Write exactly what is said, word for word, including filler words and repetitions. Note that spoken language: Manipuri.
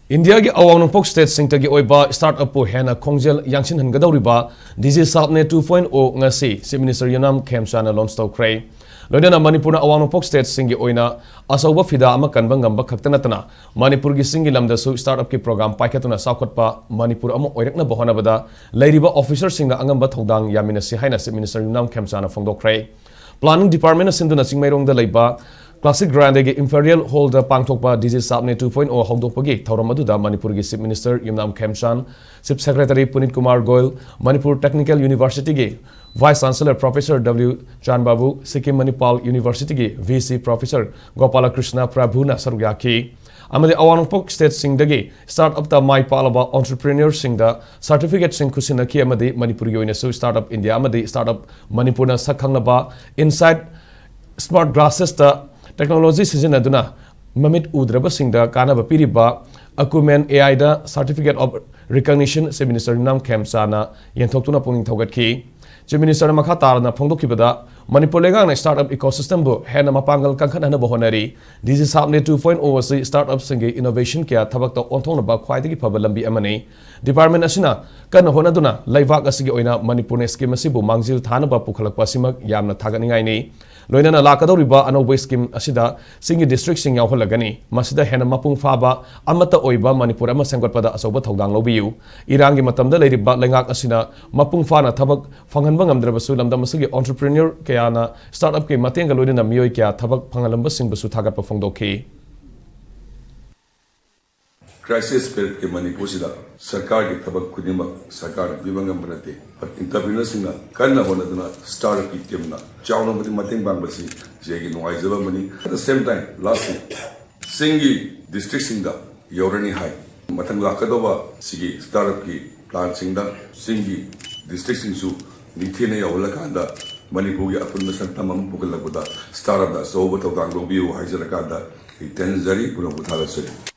ꯏꯟꯗꯤꯌꯥꯒꯤ ꯑꯋꯥꯡ ꯅꯣꯡꯄꯣꯛ ꯁ꯭ꯇꯦꯠꯁꯤꯡꯇꯒꯤ ꯑꯣꯏꯕ ꯁ꯭ꯇꯥꯔꯠ ꯑꯞꯄꯨ ꯍꯦꯟꯅ ꯈꯣꯡꯖꯦꯜ ꯌꯥꯡꯁꯤꯟꯍꯟꯒꯗꯧꯔꯤꯕ ꯗꯤꯖꯤ ꯁꯥꯞꯅꯦ ꯇꯨ ꯄꯣꯏꯟꯠ ꯑꯣ ꯉꯁꯤ ꯆꯤꯐ ꯃꯤꯅꯤꯁꯇꯔ ꯌꯨꯝꯅꯥꯝ ꯈꯦꯝꯆꯥꯅ ꯂꯣꯟꯆ ꯇꯧꯈ꯭ꯔꯦ꯫ ꯂꯣꯏꯅꯅ ꯃꯅꯤꯄꯨꯔꯅ ꯑꯋꯥꯡ ꯅꯣꯡꯄꯣꯛ ꯁ꯭ꯇꯦꯠꯁꯤꯡꯒꯤ ꯑꯣꯏꯅ ꯑꯆꯧꯕ ꯐꯤꯗꯥ ꯑꯃ ꯀꯟꯕ ꯉꯝꯕ ꯈꯛꯇ ꯅꯠꯇꯅ ꯃꯅꯤꯄꯨꯔꯒꯤ ꯆꯤꯡꯒꯤ ꯂꯝꯗꯁꯨ ꯁ꯭ꯇꯥꯔꯠ ꯑꯞꯀꯤ ꯄ꯭ꯔꯣꯒ꯭ꯔꯥꯝ ꯄꯥꯏꯈꯠꯇꯨꯅ ꯆꯥꯎꯈꯠꯄ ꯃꯅꯤꯄꯨꯔ ꯑꯃ ꯑꯣꯏꯔꯛꯅꯕ ꯍꯣꯠꯅꯕꯗ ꯂꯩꯔꯤꯕ ꯑꯣꯐꯤꯁꯔꯁꯤꯡꯅ ꯑꯉꯝꯕ ꯊꯧꯗꯥꯡ ꯌꯥꯃꯤꯟꯅꯁꯤ ꯍꯥꯏꯅ ꯆꯤꯐ ꯃꯤꯅꯤꯁꯇꯔ ꯌꯨꯝꯅꯥꯝ ꯈꯦꯝꯆꯥꯅ ꯐꯣꯡꯗꯣꯛꯈ꯭ꯔꯦ꯫ ꯄ꯭ꯂꯥꯅꯤꯡ ꯗꯤꯄꯥꯔꯠꯃꯦꯟꯅ ꯁꯤꯟꯗꯨꯅ ꯆꯤꯡꯃꯩꯔꯣꯡꯗ ꯂꯩꯕ ꯀ꯭ꯂꯥꯁꯤꯛ ꯒ꯭ꯔꯥꯟꯗꯦꯒꯤ ꯏꯝꯄꯦꯔꯤꯌꯦꯜ ꯍꯣꯜꯗ ꯄꯥꯡꯊꯣꯛꯄ ꯗꯤꯖꯤ ꯁꯥꯞꯅꯦ ꯇꯨ ꯄꯣꯏꯟꯠ ꯑꯣ ꯍꯧꯗꯣꯛꯄꯒꯤ ꯊꯧꯔꯝ ꯑꯗꯨꯗ ꯃꯅꯤꯄꯨꯔꯒꯤ chief minister Yumnam Khemchand, chief secretary Punit Kumar Goel, Manipur technical ꯌꯨꯅꯤꯚꯔꯁꯤꯇꯤꯒꯤ vice chancellor professor W Chanbabu, Sikkim Manipal ꯌꯨꯅꯤꯚꯔꯁꯤꯇꯤꯒꯤ ꯚꯤ ꯁꯤ ꯄ꯭ꯔꯣꯐꯦꯁꯔ ꯒꯣꯄꯥꯂꯀ꯭ꯔꯤꯁꯅ ꯄ꯭ꯔꯚꯨꯅ ꯁꯔꯨꯛ ꯌꯥꯈꯤ꯫ ꯑꯃꯗꯤ ꯑꯋꯥꯡ ꯅꯣꯡꯄꯣꯛ ꯁ꯭ꯇꯦꯠꯁꯤꯡꯗꯒꯤ ꯁ꯭ꯇꯥꯔꯠ ꯑꯞꯇ ꯃꯥꯏ ꯄꯥꯛꯂꯕ ꯑꯣꯟꯇꯔꯄ꯭ꯔꯤꯅꯔꯁꯤꯡꯗ ꯁꯥꯔꯇꯤꯐꯤꯀꯦꯠꯁꯤꯡ ꯈꯨꯠꯁꯤꯟꯅꯈꯤ ꯑꯃꯗꯤ ꯃꯅꯤꯄꯨꯔꯒꯤ ꯑꯣꯏꯅꯁꯨ ꯁ꯭ꯇꯥꯔꯠ ꯑꯞ ꯏꯟꯗꯤꯌꯥ ꯑꯃꯗꯤ ꯁ꯭ꯇꯥꯔꯠ ꯑꯞ ꯃꯅꯤꯄꯨꯔꯅ ꯁꯛ ꯈꯪꯅꯕ ꯏꯟꯁꯥꯏꯠ ꯁ꯭ꯃꯥꯔꯠ ꯒ꯭ꯂꯥꯁꯦꯁꯇ ꯇꯦꯛꯅꯣꯂꯣꯖꯤ ꯁꯤꯖꯤꯟꯅꯗꯨꯅ ꯃꯃꯤꯠ ꯎꯗ꯭ꯔꯕꯁꯤꯡꯗ ꯀꯥꯟꯅꯕ ꯄꯤꯔꯤꯕ ꯑꯀꯨꯃꯦꯟ ꯑꯦ ꯑꯥꯏꯗ certificate of recognition chief minister Yumnam ꯈꯦꯝꯆꯥꯅ ꯌꯦꯟꯊꯣꯛꯇꯨꯅ ꯄꯨꯛꯅꯤꯡ ꯊꯧꯒꯠꯈꯤ꯫ ꯆꯤꯐ ꯃꯤꯅꯤꯁꯇꯔꯅ ꯃꯈꯥ ꯇꯥꯔꯅ ꯐꯣꯡꯗꯣꯛꯈꯤꯕꯗ, ꯃꯅꯤꯄꯨꯔ ꯂꯩꯉꯥꯛꯅ ꯁ꯭ꯇꯥꯔꯠ ꯑꯞ ꯏꯀꯣꯁꯤꯁꯇꯦꯝꯕꯨ ꯍꯦꯟꯅ ꯃꯄꯥꯡꯒꯜ ꯀꯟꯈꯠꯍꯟꯅꯕ ꯍꯣꯠꯅꯔꯤ꯫ ꯗꯤꯖꯤ ꯁꯥꯞꯅꯦ ꯇꯨ ꯄꯣꯏꯟꯠ ꯑꯣ ꯑꯁꯤ ꯁ꯭ꯇꯥꯔꯠ ꯑꯞꯁꯤꯡꯒꯤ ꯏꯅꯣꯚꯦꯁꯟ ꯀꯌꯥ ꯊꯕꯛꯇ ꯑꯣꯟꯊꯣꯛꯅꯕ ꯈ꯭ꯋꯥꯏꯗꯒꯤ ꯐꯕ ꯂꯝꯕꯤ ꯑꯃꯅꯤ꯫ ꯗꯤꯄꯥꯔꯠꯃꯦꯟ ꯑꯁꯤꯅ ꯀꯟꯅ ꯍꯣꯠꯅꯗꯨꯅ ꯂꯩꯕꯥꯛ ꯑꯁꯤꯒꯤ ꯑꯣꯏꯅ ꯃꯅꯤꯄꯨꯔꯅ ꯁ꯭ꯀꯤꯝ ꯑꯁꯤꯕꯨ ꯃꯥꯡꯖꯤꯜ ꯊꯥꯅꯕ ꯄꯨꯈꯠꯂꯛꯄ ꯑꯁꯤꯃꯛ ꯌꯥꯝꯅ ꯊꯥꯒꯠꯅꯤꯡꯉꯥꯏꯅꯤ꯫ ꯂꯣꯏꯅꯅ ꯂꯥꯛꯀꯗꯧꯔꯤꯕ ꯑꯅꯧꯕ ꯁ꯭ꯀꯤꯝ ꯑꯁꯤꯗ ꯆꯤꯡꯒꯤ ꯗꯤꯁꯇ꯭ꯔꯤꯛꯁꯤꯡ ꯌꯥꯎꯍꯜꯂꯒꯅꯤ꯫ ꯃꯁꯤꯗ ꯍꯦꯟꯅ ꯃꯄꯨꯡ ꯐꯥꯕ ꯑꯃꯠꯇ ꯑꯣꯏꯕ ꯃꯅꯤꯄꯨꯔ ꯑꯃ ꯁꯦꯝꯒꯠꯄꯗ ꯑꯆꯧꯕ ꯊꯧꯗꯥꯡ ꯂꯧꯕꯤꯌꯨ꯫ ꯏꯔꯥꯡꯒꯤ ꯃꯇꯝꯗ ꯂꯩꯔꯤꯕ ꯂꯩꯉꯥꯛ ꯑꯁꯤꯅ ꯃꯄꯨꯡ ꯐꯥꯅ ꯊꯕꯛ ꯐꯪꯍꯟꯕ ꯉꯝꯗ꯭ꯔꯕꯁꯨ, ꯂꯝꯗꯝ ꯑꯁꯤꯒꯤ ꯑꯣꯟꯇꯔꯄ꯭ꯔꯤꯅꯔ ꯀꯌꯥꯅ ꯁ꯭ꯇꯥꯔꯠ ꯑꯞꯀꯤ ꯃꯇꯦꯡꯒ ꯂꯣꯏꯅꯅ ꯃꯤꯑꯣꯏ ꯀꯌꯥ ꯊꯕꯛ ꯐꯪꯍꯜꯂꯝꯕꯁꯤꯡꯕꯨꯁꯨ ꯊꯥꯒꯠꯄ ꯐꯣꯡꯗꯣꯛꯈꯤ꯫ ꯀ꯭ꯔꯥꯏꯁꯤꯁ ꯄꯤꯔꯤꯌꯗꯀꯤ ꯃꯅꯤꯄꯨꯔꯁꯤꯗ ꯁꯔꯀꯥꯔꯒꯤ ꯊꯕꯛ ꯈꯨꯗꯤꯡꯃꯛ ꯁꯔꯀꯥꯔꯅ ꯄꯤꯕ ꯉꯝꯕ ꯅꯠꯇꯦ꯫ ꯑꯦꯟꯇꯔꯄ꯭ꯔꯤꯅꯔꯁꯤꯡꯅ ꯀꯟꯅ ꯍꯣꯠꯅꯗꯨꯅ ꯁ꯭ꯇꯥꯔꯠ ꯑꯞꯀꯤ ꯇꯤꯝꯅ ꯆꯥꯎꯅ ꯃꯇꯦꯡ ꯄꯥꯡꯕꯁꯤ ꯁꯤ ꯑꯩꯒꯤ ꯅꯨꯡꯉꯥꯏꯖꯕ ꯑꯃꯅꯤ꯫ At the same time, lastly, ꯆꯤꯡꯒꯤ ꯗꯤꯁꯇ꯭ꯔꯤꯛꯁꯤꯡꯗ ꯌꯧꯔꯅꯤ ꯍꯥꯏ꯫ ꯃꯊꯪ ꯂꯥꯛꯀꯗꯧꯕ ꯁꯤꯒꯤ ꯁ꯭ꯇꯥꯔꯠ ꯑꯞꯀꯤ ꯄ꯭ꯂꯥꯟꯁꯤꯡꯗ ꯆꯤꯡꯒꯤ ꯗꯤꯁꯇ꯭ꯔꯤꯛꯁꯤꯡꯁꯨ ꯅꯤꯡꯊꯤꯅ ꯌꯧꯍꯜꯂꯀꯥꯟꯗ ꯃꯅꯤꯄꯨꯔꯒꯤ ꯑꯄꯨꯟꯕ ꯁꯛꯇꯝ ꯑꯃ ꯄꯨꯈꯠꯂꯛꯄꯗ ꯁ꯭ꯇꯥꯔꯠ ꯑꯞꯅ ꯑꯆꯧꯕ ꯊꯧꯗꯥꯡ ꯂꯧꯕꯤꯌꯨ ꯍꯥꯏꯖꯔꯀꯥꯟꯗ ꯑꯩ ꯇꯦꯟꯖꯔꯤ꯫ ꯄꯨꯝꯅꯃꯛꯄꯨ ꯊꯥꯒꯠꯆꯔꯤ꯫